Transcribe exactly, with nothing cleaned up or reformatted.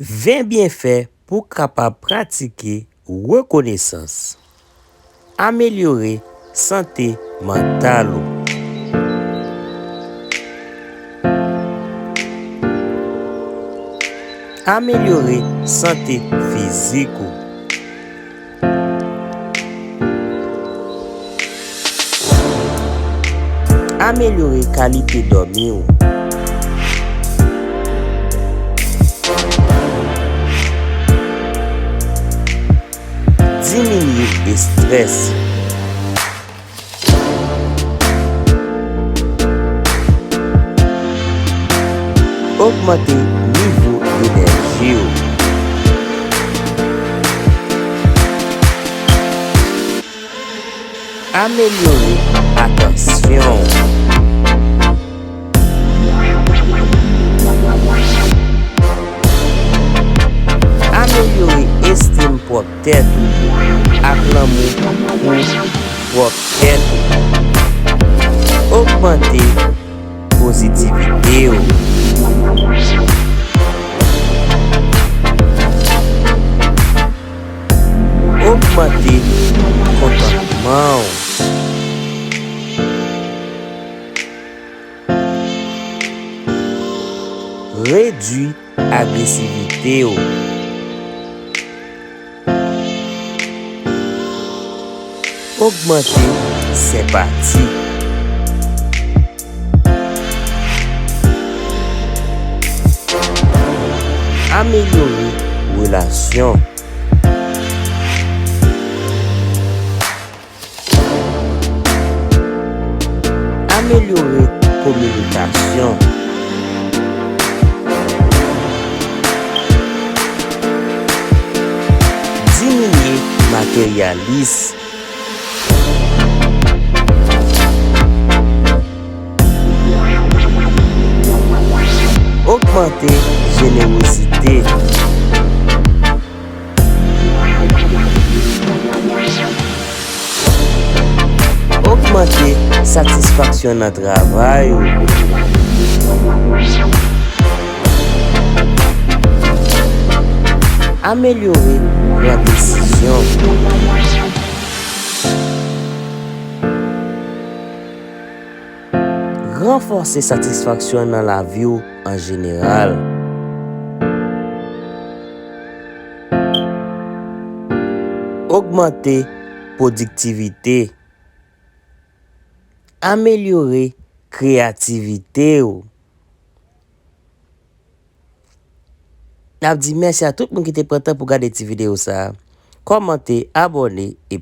Ven byenfè pou w kapab pratike rekonesans. Amelyore sante mantal ou. Amelyore sante fizik ou. Amelyore kalite dòmi w. Diminye estrès. Ogmante nivo enèji w. Amelyore atansyon w. Amelyore estim pwòp tèt ou ak lanmou pou pwòp tèt ou. Ogmante pozitivite w. Ogmante kontantman w. Redwi agresivite w. Ogmante senpati. Amelyore relasyon. Amelyore kominikasyon. Diminye materyalis. Ogmante jenerozite. Ogmante satisfaksyon nan travay ou. Amelyore pran desizyon. Ranfòse satisfaksyon nan lavi w an jeneral. Ogmante pwodiktivite. Amelyore kreyativite w. N ap di mèsi a tout moun ki te pran tan pou gade ti videyo sa a. Kòmante, abòne e